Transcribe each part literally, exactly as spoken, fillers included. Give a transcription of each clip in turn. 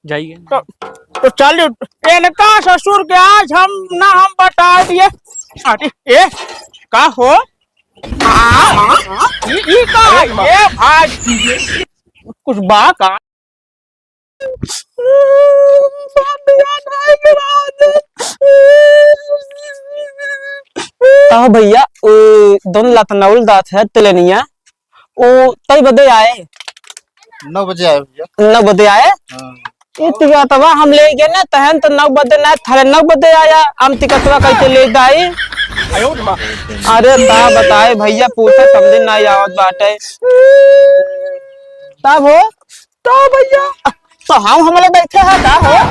जाइए। तो, तो चलिए, इनका ससुर के आज हम ना हम बता दिए। अरे, ए, का हो? आ, आ, ई, ई का? ये भाई, कुछ बा का? कहो भैया, ओ, दोनों लखनऊ जात है तिलनिया, ओ, तई बदे आए? नौ बजे आए भैया। नौ बजे आए? हाँ। ई टिकटवा हम ले गए ना, तहन तो नौ बजे ना, थारे नौ बजे आया, हम टिकटवा कैसे ले जाई? अरे का बताए भैया, पूछा समझे ना आवत बाटे। तब हो? तो भैया, तो हम हमले बैठे हैं का हो?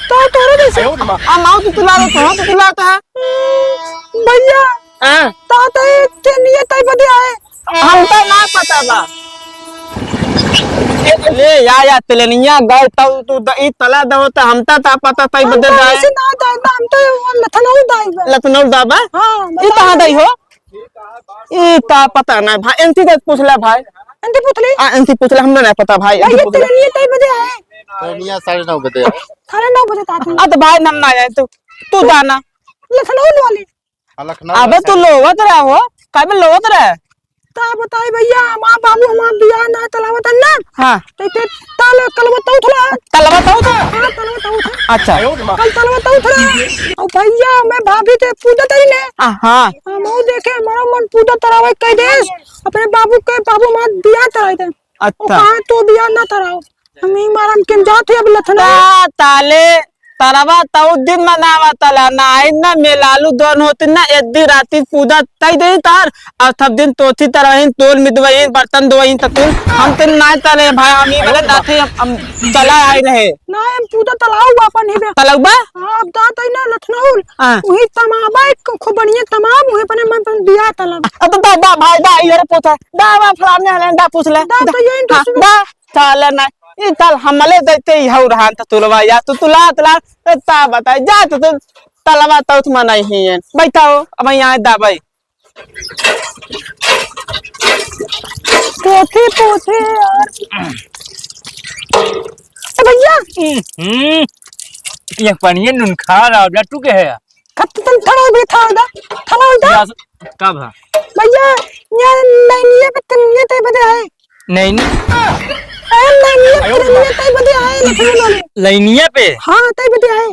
तो तोरे जैसे। आ, नाव तो तुला रहे, तो हम तो तुलाता है। भैया, हाँ। तो, तो ये तिलनिया तई बदे आए। हमका ना पता बा। ले या, या तिलनिया गए तब तू द-, ई तला दहो त हमता ता पता तई बदे हमका जाए। ऐसे ना जाए, हम तो लखनऊ जाए बा। लखनऊ जाबा? हाँ, ई कहाँ जाई हो? ई का पता ना भाई, एनती से पूछ ले भाई। एनती पूछ ले? आ, एनती पूछ ले, हमने ना पता भाई, भाई, एनती ये पूछ ले। तिलनिया तई बदे आए। तिलनिया साढ़े नौ बजे आए। साढ़े नौ बजे आते हैं। आ, तो भाई, हम ना आए, तू, तू जाना। लखनऊ वाली। हाँ, लखनऊ अबे वाली। तू लोवत रहा हो, काहे में लोवत रहा? का बताई भैया, हमार बाबू हमार बियाह ना तलावत है ना। हाँ। तो इते ताल कलवत उठला। कलवत उठला? हाँ, कलवत उठला। अच्छा। कल कलवत उठला। और भैया, मैं भाभी के पूजा तरी ने। आ, हाँ। हम वो देखे, हमारा मन पूजा तरावे कह देस। अपने बाबू के, बाबू हमार बियाह तराई दे। अच्छा। ओ कहाँ तो बियाह ना तराओ। हम ही मारम के हम जात है अब लखनऊ। ता-, ताले तरवा तऊ दिन मनावा तला, ना आई ना मेलालू दोन होती ना, एक दिन राती पूजा तई दे तार, और सब दिन तोथी तरवाइन, तोल मिदवाइन, बर्तन धोवाइन ततुल, हम तो ना चले भाई, हम ही भले जाते, हम, हम चला आए रहे। ना, हम पूजा तलाऊ अपन ही बे। तलउबा? हाँ, अब जात है ना लखनऊ, हाँ। वही तमाबा एक खूब बढ़िया तमाम, वही अपने मन पर दिया तलब। अब तो दा, दा, भाई, दा, इधर पूछा, दा, दा, फलाने हले, दा, पूछ ले। दा, तो ये हाँ, interest दा, साला ना, ई साल हमले देते ही हौ रहन त तुलवा या तू तुला, तुला, त ता बताई, जा तू, तू तलवा तौथ मा नहीं है। बैठाओ, अब यहाँ दाबाई। पोथी, पोथी यार। ए भैया। हम्म, ये पनिया नून खा रहा, बेटा, तू के है? खत्ते तन थड़ा भी था, थड़ा उल्टा। या, का भा? भैया, ये नैनिया पे तिलनिया तई बदे आए। नैनी? अरे, नैनिया पे अयो, तिलनिया तई बदे आए, लखनऊ वाले। लैनिया पे? हाँ, तई बदे आए।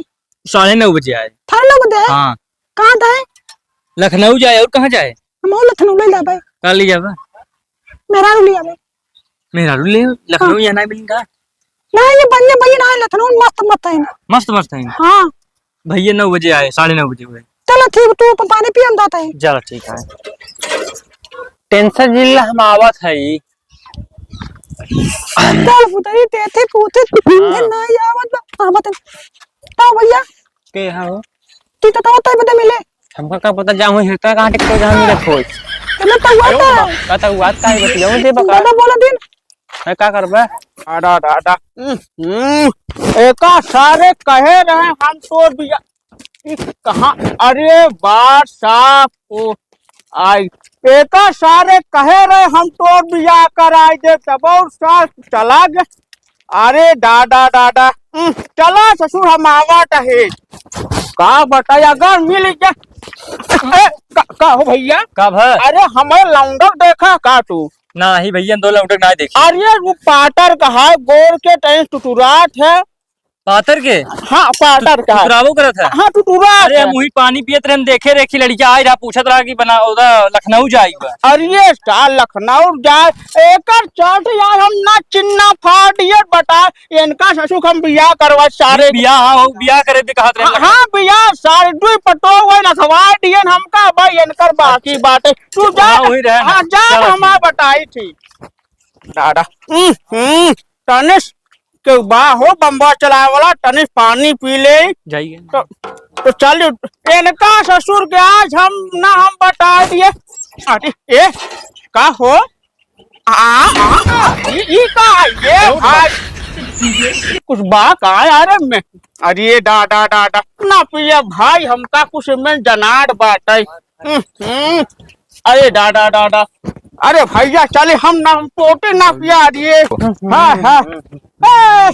साढ़े नौ बजे आए। साढ़े नौ बजे आए? हाँ। कहाँ जाए? लखनऊ जाए, और कहाँ जाए? हम और लखनऊ ले जाबे। का ले जाबे? मेहरारू ले जाबे। मेहरारू ले? लखनऊ हाँ। यहाँ ना मिलेगा? ना, ये बढ़िया, बढ़िया ना है, लखनऊ मस्त, मस्त है ना। मस्त, मस्त है ना? हाँ। भैया नौ बजे आए, साढ़े नौ बजे हुए। चलो ठीक, तू प-, पानी पी, हम जाते हैं। चलो ठीक है। Tension जिन ला, हम आवत है। चल पुतरी, तेथे पूछे, हाँ। नहीं आवत बा। हाँ, बता। तो भैया। के हाँ हो? तू तो, तो, तो बता मिले। हमका का पता, जाऊँ हेता कहाँ टिकटो जहाँ मिले खोज। तने तो हुआ था। का तो हुआ था, बतियाऊँ दे बका। दादा बोला दिन। है का करबे? अड़ा, अड़ा, अड़ा। हम्म, हम्म। एका सारे कहे रहे हम तोर बिया। ई कहाँ? अरे बार साफ ओ आई। एका सारे कहे रहे हम तोर बिया कराई दे, तब और साफ चला गए। अरे दादा, दादा। हम्म, चला ससुर हम आवत है। का बताई अगर मिल गया। ए, का, का हो भैया? का भा? अरे हमें लौंडक देखा का तू? नाही भैया, दो लौंडक ना देखी। अरे वो पाटर का है, गोर के टाइम टुटुरात है। पातर के? हाँ, पाटर का है। टुटुरावो करत है? हाँ, टुटुरात अरे, है। हम वही पानी पियत रहे, हम देखे रेखी लड़किया आई रहा, पूछत रहा कि बना, उधर लखनऊ जाई बा। अरे, का लखनऊ जाए? एकर चट यार, हम ना चिन्ना फाड़ दिए, बता, इनका ससुर हम बियाह करवा सारे। बियाह, हाँ, हो, बियाह करे दे कहत रहे हाँ, लखनऊ। हाँ, बियाह सारे, दुई पटो हुए ना खवा दिए हमका, भाई, इनकर बाकी अच्छा। बाटे। तू जा, हाँ, वही रहे ना। हाँ, जा, चलो, हम ठीक। बताई थी। दादा। हम्म, हम्म, तनिस के बा हो बम्बा चलाए वाला, तनिस पानी पी ले। जाइए। तो, तो चल, इनका ससुर के आज हम ना हम बता दिए। अरे, ए, का हो? आ, आ, आ, ई, ई का? ये भाई, कुछ बा का यार में? अरे, दादा, दादा, ना पिया भाई, हमका कुछ में जनाट बाटे। हम्म, हम्म। अरे दादा, दादा। अरे भैया, चले हम ना, हम पोटे ना पिया दिए। हाँ, हाँ। ए,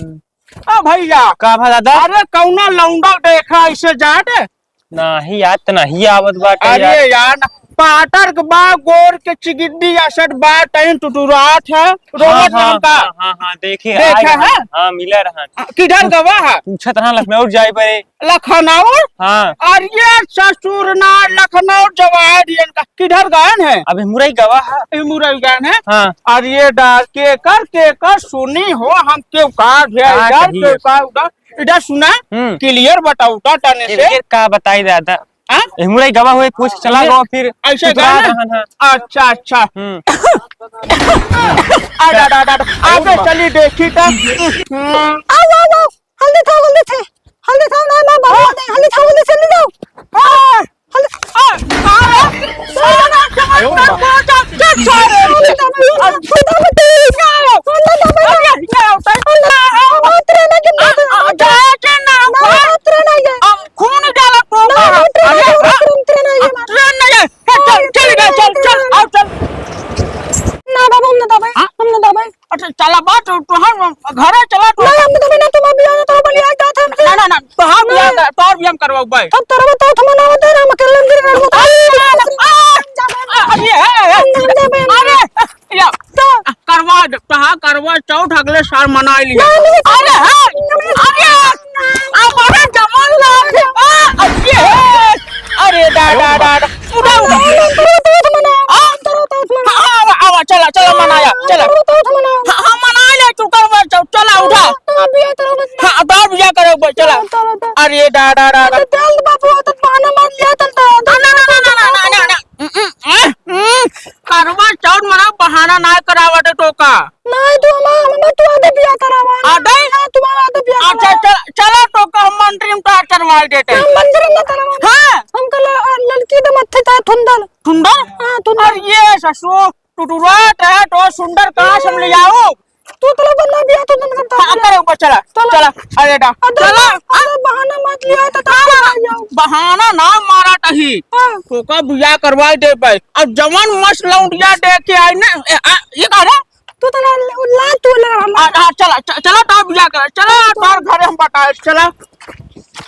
ओ भइया। का भा दादा? अरे कउनो लौंडा देखा ऐसे जात? नाहीं यार, त नाहीं आवत बाटे अरे यार। यार, ना, पाटर के बा, गोर के चिगिद्दी असट बा, तहीं टुटुरात है, हाँ, रोवत हाँ, नाम का। हाँ, हाँ, हाँ, देखे, देखा आए रहन, है? हाँ, मिला रहन। आ, किधर गवा है? पूछत रहन लखनऊ जाए परे। लखनऊ? हाँ। अरे ये ससुर ना, लखनऊ जवार ये इनका, किधर गए हैं? अबे मुरई गवा है। ये मुरई गए हैं? हाँ। अरे ये डार के कर, के कर सुनी हो, हम क्यों का ढेर का यार, कहिए? क्यों का उधर? इधर सुना, हम्म। Clear बताओ, उठा टाने से। Clear का बताई दादा? हाँ? ए, मुरई गवा हुए, पूछ चला ये गवा फिर ऐसे उतरा गाना? रहन है। अच्छा, अच्छा। हम्म। आ, डा, डा, डा, डा। आगे चली देखी तो। आओ, आओ, आओ। हल्दी थाओ, हल्दी थे। हल्दी थाओ, ना, ना, बाबा, नहीं, हल्दी थाओ, हल्दी थे, ले जाओ। हाँ। ना बाबा, हम ना दबाई, हाँ? हम ना दबाई। अच्छा, चला बात, तो हम घरे चला तो। नहीं, हम तो ना, तुम अभी आ जाओ, तो बलिया जात हमसे। ना, ना, ना, तो हम बियाह कर, तोर बियाह हम करवाऊ भाई। तब तोर बताओ, तुम ना होते ना, हम अकेले दिन में होते। अरे, अरे, अरे, अरे, अरे, या, तो करवा दे, कहाँ करवा चौथ अगले साल मनाई लिया। नहीं, नहीं, अरे, हाँ, अरे, हमारे जवान लोग, आ, अरे, अरे, डा, डा, डा, डा, उठा, उठा। नहीं, नहीं, तुम, तुम, तुम ना, आ, तुम, तुम, तुम ना। हाँ, आवा, आवा, चला, चला, मनाया, चला। तुम, तुम, तुम ना। हाँ, हाँ, मनाई ले, तू करवा चौथ, चला, उठा। हाँ, बियाह करो, बस। हाँ, तोर बियाह करे, बस, चला। चलो, चलो, चलो। अरे, डा, डा, डा, डा। अरे, चल, बाबू, तो बहाना मार लिया, चल, तो, ना, ना, ना। हम्म, हम्म, हम्म, हम्म। करवा चौथ मना बहाना ना करावटे तो का? नहीं, तू हमारा, हमें तू आधे बियाह करावा। आधे? हाँ, तुम्हारा आधे बियाह अच्छा, करावा। चल, चला तो का हम मंत्री में तो करवा देते। हम मंत्री में करावा। हाँ। हम कल, अ, लड़की दे मत्थे ता थुंदल। थुंदल? हाँ, थुंदल। अरे ये ससुर, टुटुरा रहे तो सुंदर कहाँ से हम ले आओ? तू तोला बन्ना बिया, तू तोला बन्ना हाँ, बिया। करे ऊपर चला, चला। चला, अरे डा, अरे चला। अरे बहाना मत लिया, तो ना, ना, ना, बहाना ना मारा तही। हाँ। तोका बिया करवाई दे भाई। अब जवान मस्त लौंडिया देख के आई ना, ए, आ, ये कहा ना? तू तो ना, ला, तू ले, ला। आ, आ, चला, च-, चला, तो बिया कर, चला, तोर घरे हम बताए, चला।